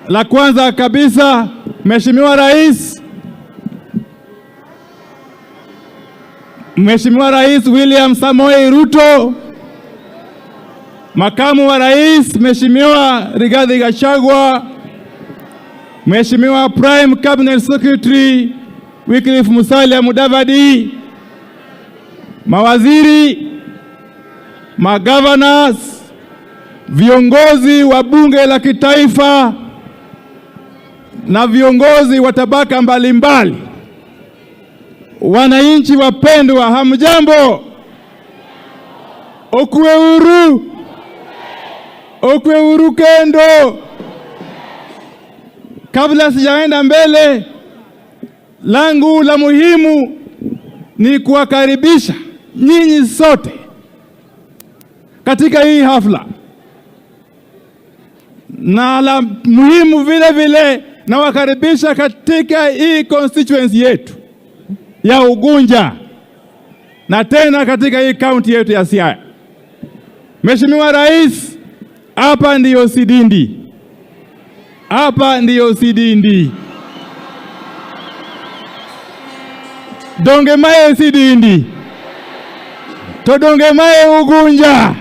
La kwanza kabisa, Mheshimiwa Rais, Mheshimiwa Rais William Samoei Ruto, Makamu wa Rais Mheshimiwa Rigathi Gachagua, Mheshimiwa Prime Cabinet Secretary Wycliffe Musalia Mudavadi, mawaziri, magovernors, viongozi wa bunge la kitaifa na viongozi wa tabaka mbalimbali, wananchi wapendwa, hamjambo? Okwe uru, okwe uru kendo. Kabla sijaenda mbele, langu la muhimu ni kuwakaribisha nyinyi sote katika hii hafla, na la muhimu vile vile nawakaribisha katika hii constituency yetu ya Ugunja na tena katika hii county yetu ya Siaya. Mheshimiwa Rais, hapa ndiyo Sidindi, hapa ndiyo Sidindi. Donge mae Sidindi, to donge mae Ugunja,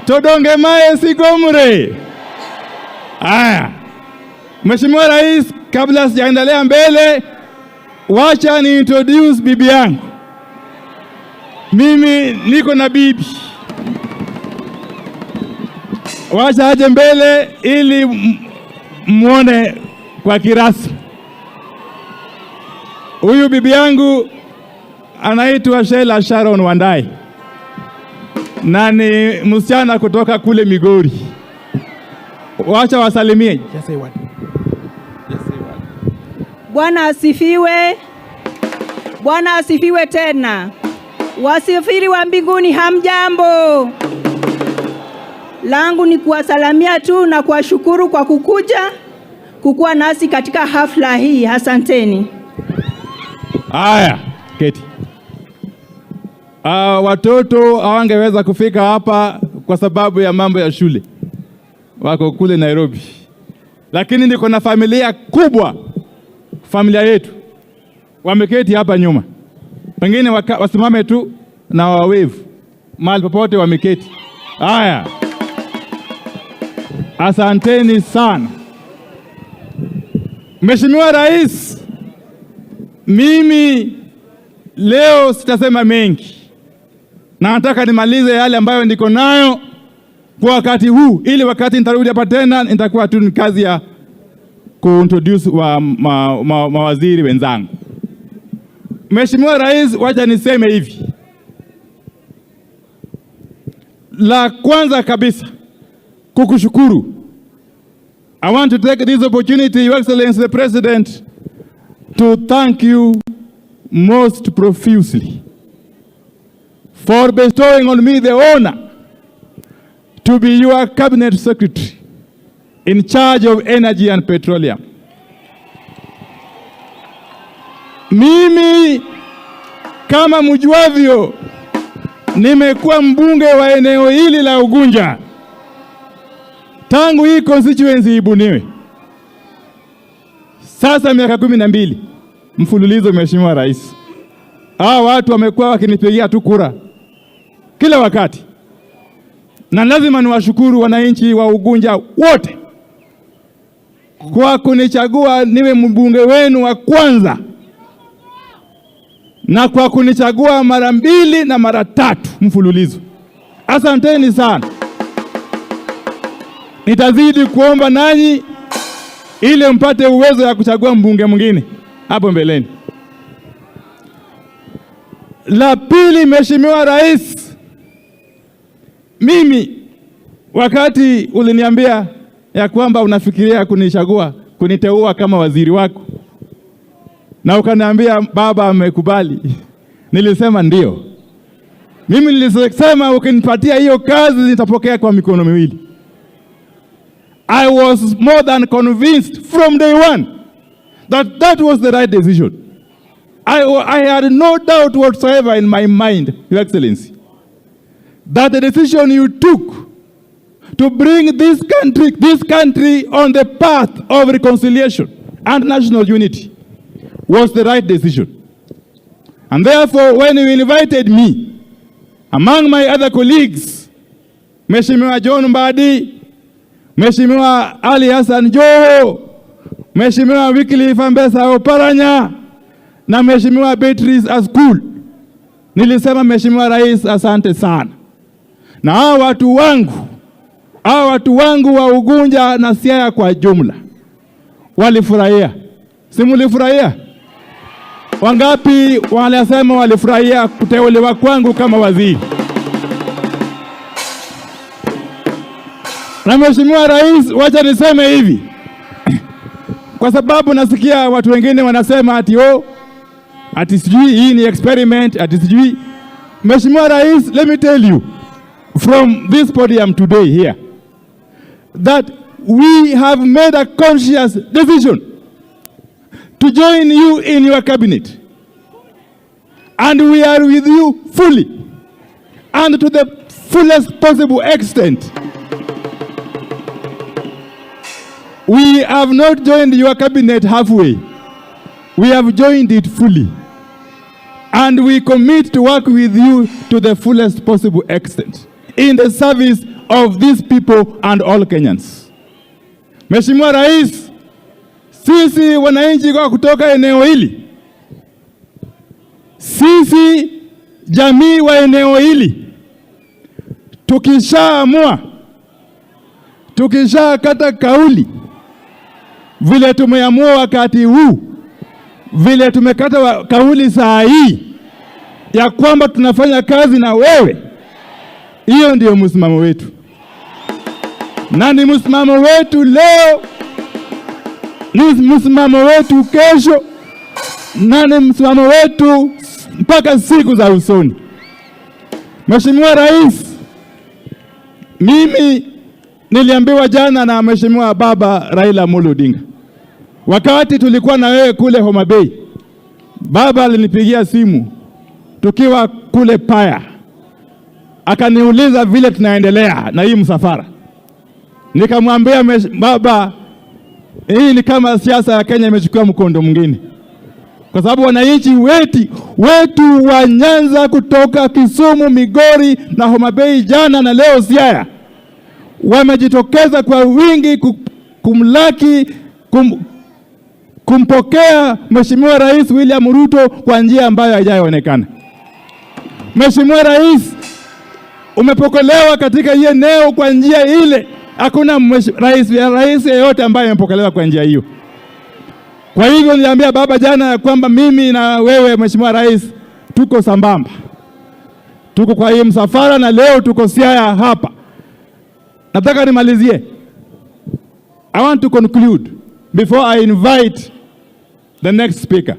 to donge mae Sigomre. Aya, Mheshimiwa Rais, kabla sijaendelea mbele, wacha ni introduce bibi yangu. Mimi niko na bibi, wacha aje mbele ili muone kwa kirasmi. Huyu bibi yangu anaitwa Sheila Sharon Wandai na ni msichana kutoka kule Migori. Wacha wasalimie. Just say what? Just say what? Bwana asifiwe. Bwana asifiwe tena. Wasafiri wa mbinguni hamjambo. Langu ni kuwasalamia tu na kuwashukuru kwa kukuja kukuwa nasi katika hafla hii. Asanteni. Haya, keti. Watoto hawangeweza kufika hapa kwa sababu ya mambo ya shule, wako kule Nairobi, lakini niko na familia kubwa, familia yetu wameketi hapa nyuma, pengine wasimame tu na wawevu mahali popote wameketi. Haya, asanteni sana. Mheshimiwa Rais, mimi leo sitasema mengi, na nataka nimalize yale ambayo niko nayo kwa wakati huu, ili wakati nitarudi hapa tena nitakuwa tu ni kazi ya kuintroduce wa mawaziri wenzangu. Mheshimiwa Rais, wacha niseme hivi. La kwanza kabisa kukushukuru. I want to take this opportunity, Your Excellency the President, to thank you most profusely for bestowing on me the honor to be your cabinet secretary in charge of energy and petroleum. Mimi kama mjuavyo, nimekuwa mbunge wa eneo hili la Ugunja tangu hii constituency ibuniwe, sasa miaka 12 mfululizo. Mheshimiwa Rais, hawa watu wamekuwa wakinipigia tu kura kila wakati, na lazima niwashukuru wananchi wa Ugunja wote kwa kunichagua niwe mbunge wenu wa kwanza na kwa kunichagua mara mbili na mara tatu mfululizo. Asanteni sana. Nitazidi kuomba nanyi ili mpate uwezo ya kuchagua mbunge mwingine hapo mbeleni. La pili, Mheshimiwa Rais, mimi wakati uliniambia ya kwamba unafikiria kunichagua, kuniteua kama waziri wako, na ukaniambia baba amekubali, nilisema ndio. Mimi nilisema ukinipatia hiyo kazi nitapokea kwa mikono miwili. I was more than convinced from day one that that was the right decision. I had no doubt whatsoever in my mind, Your Excellency, that the decision you took to bring this country on the path of reconciliation and national unity was the right decision. And therefore, when you invited me, among my other colleagues, Mheshimiwa John Mbadi, Mheshimiwa Ali Hassan Joho, Mheshimiwa Wycliffe Ambetsa Oparanya na Mheshimiwa Beatrice Askul, nilisema, "Mheshimiwa Rais, asante sana." Na hawa watu wangu wa Ugunja na Siaya kwa jumla walifurahia. Si mulifurahia? Wangapi wanasema walifurahia kuteuliwa kwangu kama waziri? Na Mheshimiwa Rais, wacha niseme hivi, kwa sababu nasikia watu wengine wanasema ati, oh, ati sijui hii ni experiment, ati sijui. Mheshimiwa Rais, let me tell you from this podium today here that we have made a conscious decision to join you in your cabinet, and we are with you fully and to the fullest possible extent. We have not joined your cabinet halfway. We have joined it fully. And we commit to work with you to the fullest possible extent in the service of these people and all Kenyans. Mheshimiwa Rais, sisi wananchi kwa kutoka eneo hili, sisi jamii wa eneo hili, tukishaamua, tukishakata kauli vile tumeamua wakati huu, vile tumekata kauli saa hii ya kwamba tunafanya kazi na wewe, hiyo ndio msimamo wetu, na ni msimamo wetu leo, ni msimamo wetu kesho, na ni msimamo wetu mpaka siku za usoni. Mheshimiwa Rais, mimi niliambiwa jana na Mheshimiwa Baba Raila Amolo Odinga, wakati tulikuwa na wewe kule Homa Bay, Baba alinipigia simu tukiwa kule Paya, akaniuliza vile tunaendelea na hii msafara. Nikamwambia, "Baba, hii ni kama siasa ya Kenya imechukua mkondo mwingine, kwa sababu wananchi wetu wa Nyanza kutoka Kisumu, Migori na Homa Bay jana na leo Siaya wamejitokeza kwa wingi kumlaki kumpokea Mheshimiwa Rais William Ruto kwa njia ambayo haijaonekana. Mheshimiwa Rais, umepokelewa katika hii eneo kwa njia ile, hakuna rais yeyote ambaye amepokelewa kwa njia hiyo. Kwa hivyo niliambia Baba jana ya kwamba mimi na wewe, Mheshimiwa Rais, tuko sambamba, tuko kwa hii msafara na leo tuko Siaya hapa. Nataka nimalizie. I want to conclude before I invite the next speaker.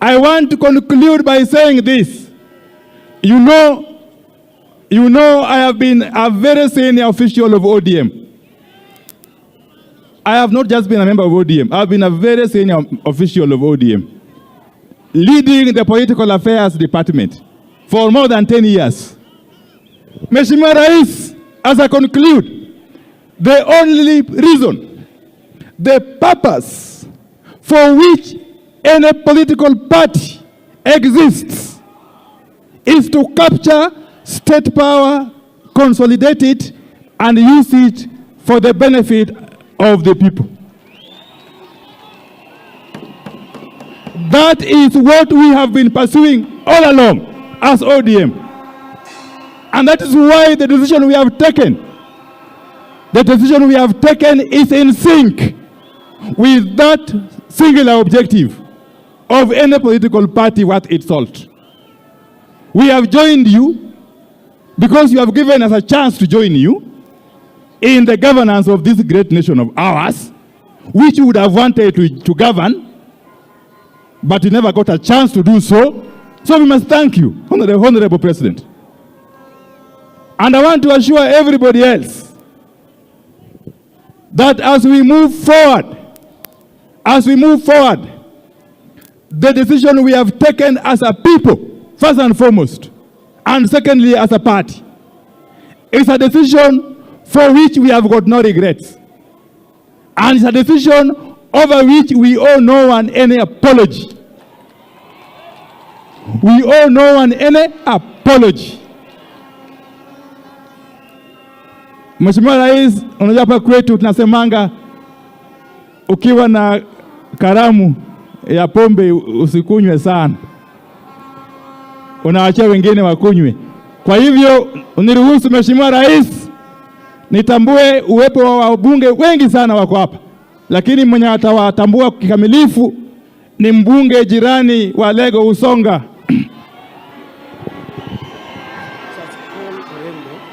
I want to conclude by saying this. You know I have been a very senior official of ODM. I have not just been a member of ODM, I have been a very senior official of ODM, leading the political affairs department for more than 10 years. Mheshimiwa Rais, as I conclude, the only reason, the purpose for which any political party exists is to capture state power, consolidate it, and use it for the benefit of the people. That is what we have been pursuing all along as ODM. And that is why the decision we have taken is in sync with that singular objective of any political party worth its salt. We have joined you because you have given us a chance to join you in the governance of this great nation of ours, which you would have wanted to govern, but you never got a chance to do so. So we must thank you, Honorable President. And I want to assure everybody else that as we move forward, the decision we have taken as a people, first and foremost, and secondly as a party, It's a decision for which we have got no regrets. And it's a decision over which we owe no one any apology. We owe no one any apology. Mheshimiwa Rais, unajua hapa kwetu tunasemanga ukiwa na karamu ya pombe usikunywe sana, unaachia wengine wakunywe. Kwa hivyo uniruhusu Mheshimiwa Rais, nitambue uwepo wa wabunge wengi sana wako hapa, lakini mwenye atawatambua kikamilifu ni mbunge jirani wa Lego Usonga,